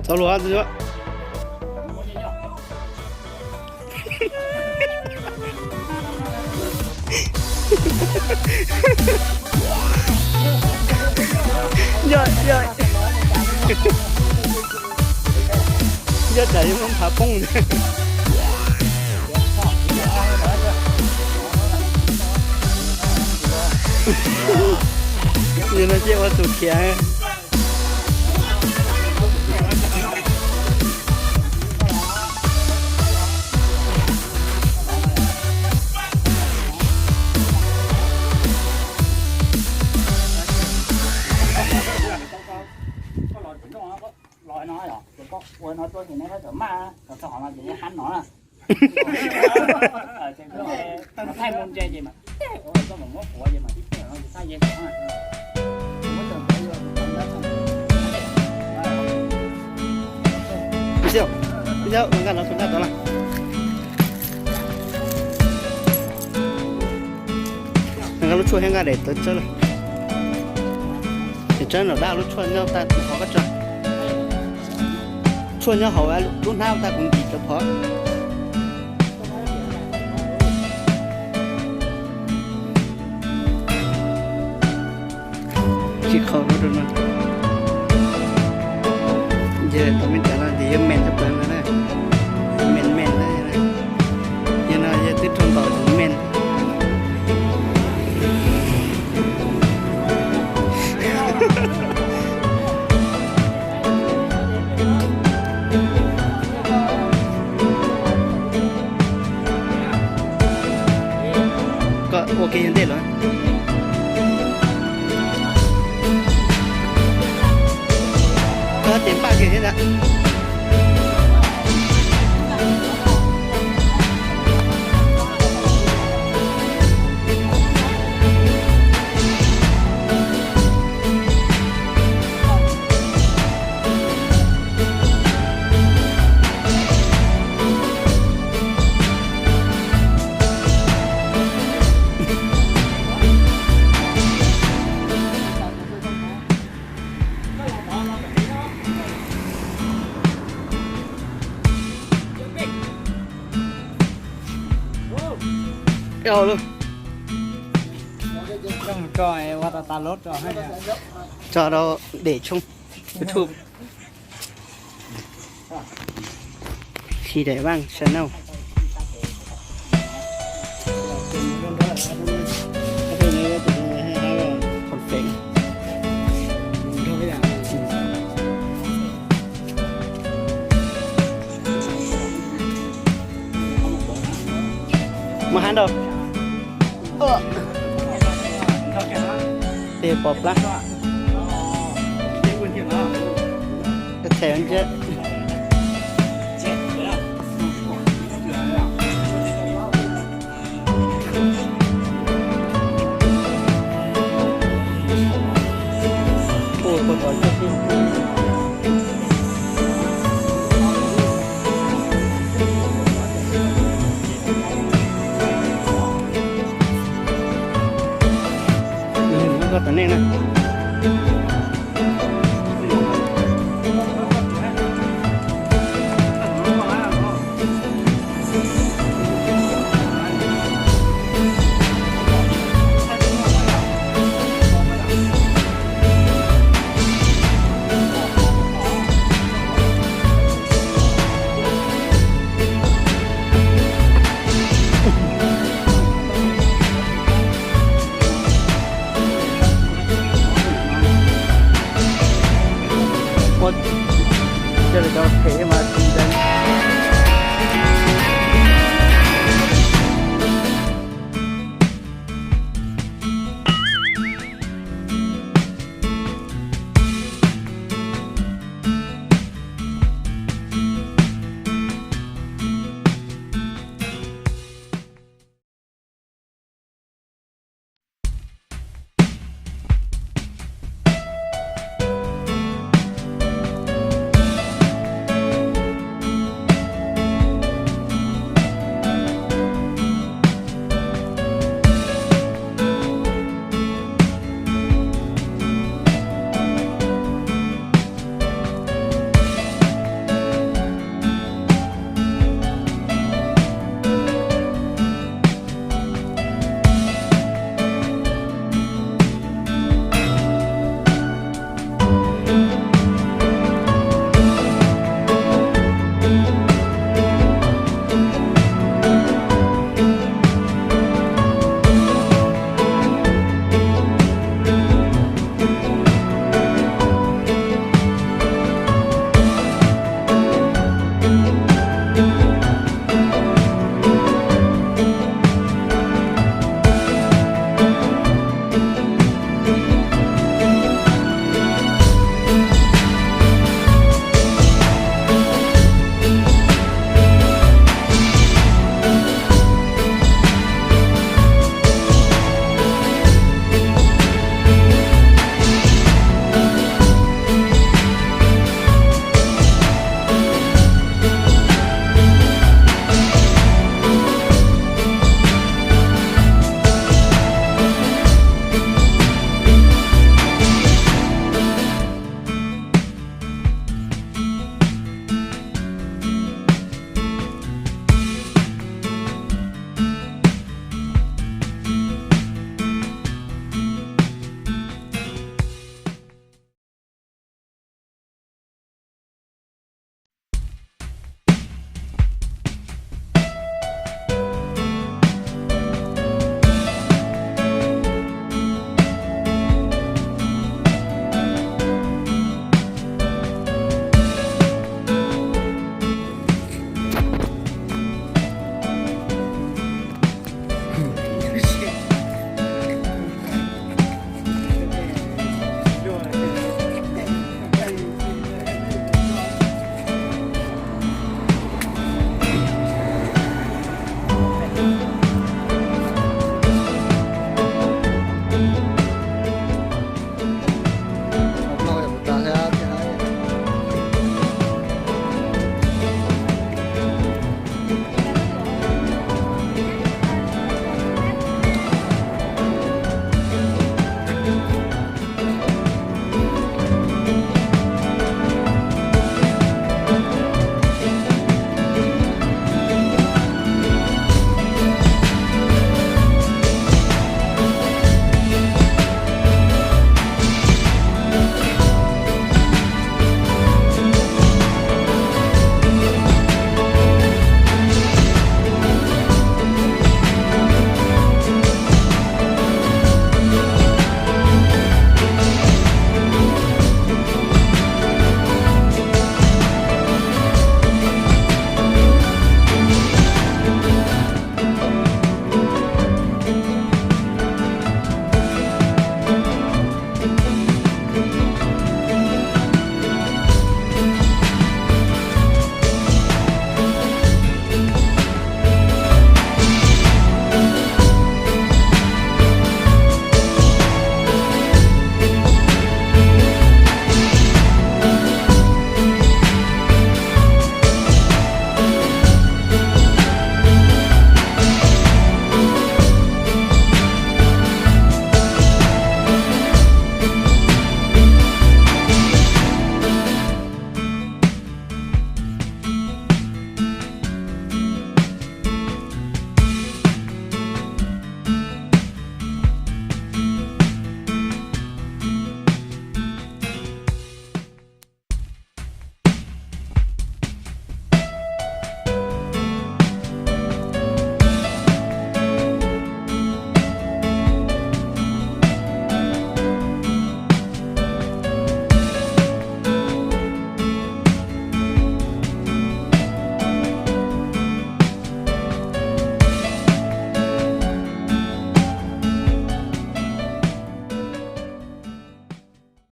Tau luag. Yog, yog, yog tsam yuav muab nphav poob. Yog no ces ua tus khiav. Nkag no tus nkag tod lawm. Nkag lub tshuaj thiab nkag daim tawv tsawb lawm. Daim tsawb nram dab lub tshuaj nyob tag kuv qhov koj tso. Tshuaj nyob hauv lub hnab tag kuv ntim cov phov. Tsis qhau rau no. Ces tau me ntsis no ces yuav mees rau pem no na. Mees mees na. Yog no yog twb raug ntaus ces mees. Koj ua ke yog ntej los. Koj tes npaj kiag thiab ntag. Tso rau Dem Tshoob YouTube. Khi Daim Vaaj channel. Muaj hab nrau. Tej pov plab. Thaim ntsia. Koj tam neej na. Ua, coj lawv cov phem mas tsis